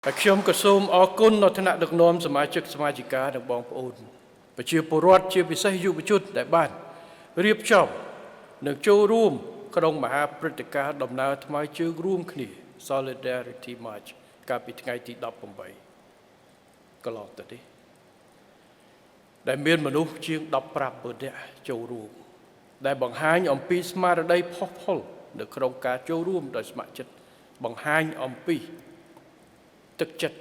ហើយខ្ញុំក៏សូមអរគុណដល់ថ្នាក់ដឹកនាំសមាជិកសមាជិកានិងបងប្អូនប្រជាពលរដ្ឋជាពិសេសយុវជនដែលបានរៀបចំនិងចូលរួមក្នុងមហាព្រឹត្តិការណ៍ដំណើរថ្មើរជើងរួមគ្នា Solidarity March កាលពីថ្ងៃទី18កន្លងទៅនេះដែលមានមនុស្សជាង15,000នាក់ចូលរួមដែលបង្ហាញអំពីស្មារតីផុសផុលនៅក្នុងការចូលរួមដោយស្ម័គ្រចិត្តបង្ហាញអំពីទឹកចិត្ត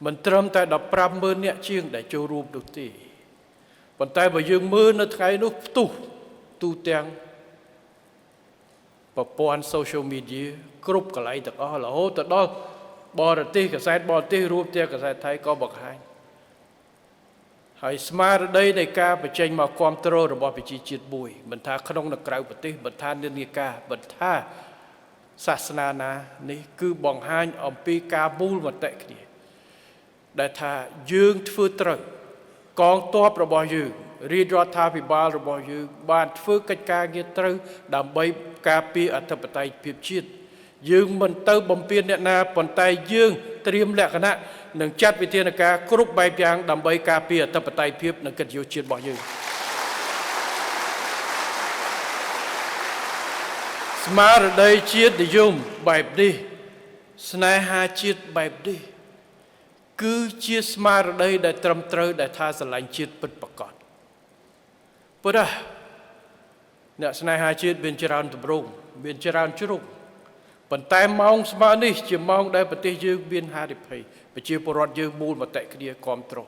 មិនត្រឹមតែ15,000នាក់ជាងដែលចូលរួមនោះទេប៉ុន្តែបើយើងមើលនៅថ្ងៃនោះផ្ទុះទូទាំងប្រព័ន្ធ social media គ្រប់កន្លែងទាំងអស់រហូតទៅដល់បរទេសកាសែតបរទេសរួមទាំងកាសែតថៃក៏បង្ហាញហើយស្មារតីនៃការបញ្ចេញមកគ្រប់គ្រងរបស់ប្រជាជាតិមួយមិនថាក្នុងនិងក្រៅប្រទេសមិនថានិន្នាការមិនថាសាសនាណានេះគឺបង្ហាញអំពីការមូលមតិគ្នាដែលថាយើងធ្វើត្រូវកងទ័ពរបស់យើងរាជរដ្ឋាភិបាលរបស់យើងបានធ្វើកិច្ចការងារត្រូវដើម្បីការពារអធិបតេយ្យភាពជាតិយើងមិនទៅបំពេញអ្នកណាប៉ុន្តែយើងត្រៀមលក្ខណៈនិងចាត់វិធានការគ្រប់បែបយ៉ាងដើម្បីការពារអធិបតេយ្យភាពនិងកិត្តិយសជាតិរបស់យើងស្មារតីជាតិនិយមបែបនេះស្នេហាជាតិបែបនេះគឺជាស្មារតីដែលត្រឹមត្រូវដែលថាស្រឡាញ់ជាតិពិតប្រាកដព្រោះអ្នកស្នេហាជាតិមានច្រើនទម្រង់មានច្រើនជ្រុងប៉ុន្តែម៉ោងស្មើនេះជាម៉ោងដែលប្រទេសយើងមានហានិភ័យប្រជាពលរដ្ឋយើងមូលមតិគ្នាគាំទ្រ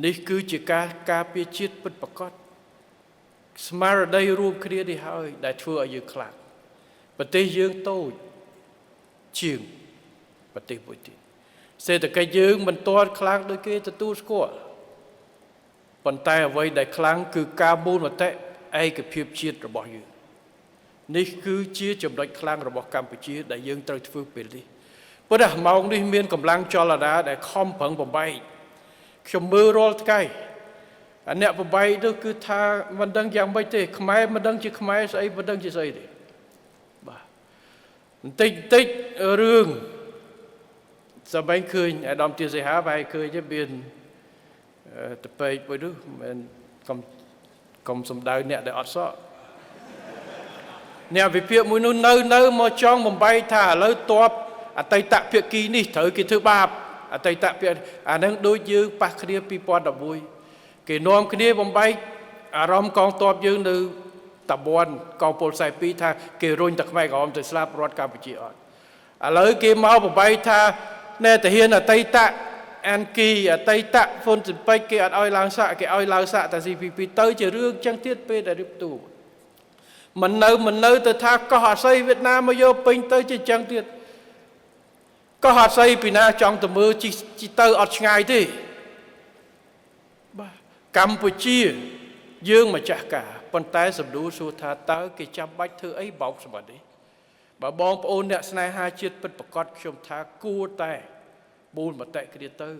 នេះគឺជាការការពារជាតិពិតប្រាកដស្មារតីរួមគ្នានេះហើយដែលធ្វើឲ្យយើងខ្លាំងប្រទេសយើងតូចជាងប្រទេសមួយទៀតសេដ្ឋកិច្ចយើងមិនទាន់ខ្លាំងដូចគេទទួលស្គាល់ប៉ុន្តែអ្វីដែលខ្លាំងគឺការមូលមតិឯកភាពជាតិរបស់យើងនេះគឺជាចំណុចខ្លាំងរបស់កម្ពុជាដែលយើងត្រូវធ្វើពេលនេះព្រោះម៉ោងនេះមានកម្លាំងចលនាដែលខំប្រឹងបំបែកខ្ញុំមើលរាល់ថ្ងៃអាអ្នកបំបែកនោះគឺថាមិនដឹងយ៉ាងម៉េចទេខ្មែរមិនដឹងជាខ្មែរស្អីមិនដឹងជាស្អីទេបាទបន្តិចបន្តិចរឿងសម័យឃើញអាដាមទាសីហាបែរឃើញទេមានតពេកមួយនោះមិនកុំសំដៅអ្នកដែលអត់សក់អ្នកវិភាគមួយនោះនៅមកចង់បំបែកថាឥឡូវតបអតីតភាគីនេះត្រូវគេធ្វើបាបអតីតភាគអានឹងដូចយើងប៉ះគ្នា2011គេនាំគ្នាបំបែកអារម្មណ៍កងទ័ពយើងនៅតំបន់កងពល42ថាគេរុញតែខ្មែរក្រហមទៅស្លាប់រដ្ឋកម្ពុជាអត់ឥឡូវគេមកបំបែកថាណែទាហានអតីតអានគីអតីតហ្វុនស៊ិនពេចគេអត់ឲ្យឡើងសាក់គេឲ្យឡើងសាក់តែ CPP ទៅជារឿងចឹងទៀតពេលដែលរៀបទូមិននៅទៅថាកោះអាស័យវៀតណាមមកយកពេញទៅជាចឹងទៀតកោះអាស័យពីណាចង់ទៅមើលជីទៅអត់ឆ្ងាយទេបាទកម្ពុជាយើងម្ចាស់ការប៉ុន្តែសំដួលសួរថាតើគេចាំបាច់ធ្វើអីបោកសម្បត្តិនេះបើបងប្អូនអ្នកស្នេហាជាតិពិតប្រាកដខ្ញុំថាគួរតែមូលមតិគ្នាទៅ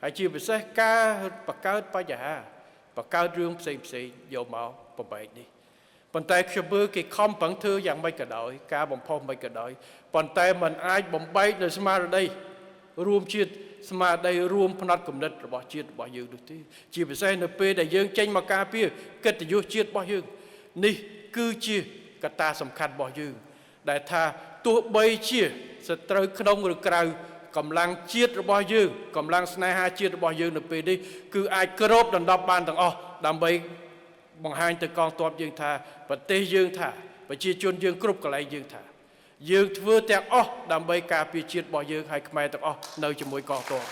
ហើយជាពិសេសការបង្កើតបញ្ហាបង្កើតរឿងផ្សេងផ្សេងយកមកបំបែកនេះប៉ុន្តែខ្ញុំមើលគេខំប្រឹងធ្វើយ៉ាងម៉េចក៏ដោយការបំផុសមិនក៏ដោយប៉ុន្តែมันអាចបំបែកនៅស្មារតីរួមជាតិស្មារតីរួមផ្នត់គំនិតរបស់ជាតិរបស់យើងនោះទេជាពិសេសនៅពេលដែលយើងចេញមកការពារកិត្តិយសជាតិរបស់យើងនេះគឺជាកត្តាសំខាន់របស់យើងដែលថាទោះបីជាសត្រូវក្នុងឬក្រៅកម្លាំងជាតិរបស់យើងកម្លាំងស្នេហាជាតិរបស់យើងនៅពេលនេះគឺអាចគ្របដណ្ដប់បានទាំងអស់ដើម្បីបង្ហាញទៅកងទ័ពយើងថាប្រទេសយើងថាប្រជាជនយើងគ្រប់កន្លែងយើងថាយើងធ្វើទាំងអស់ដើម្បីការពារជាតិរបស់យើងឲ្យខ្មែរទាំងអស់នៅជាមួយកងទ័ព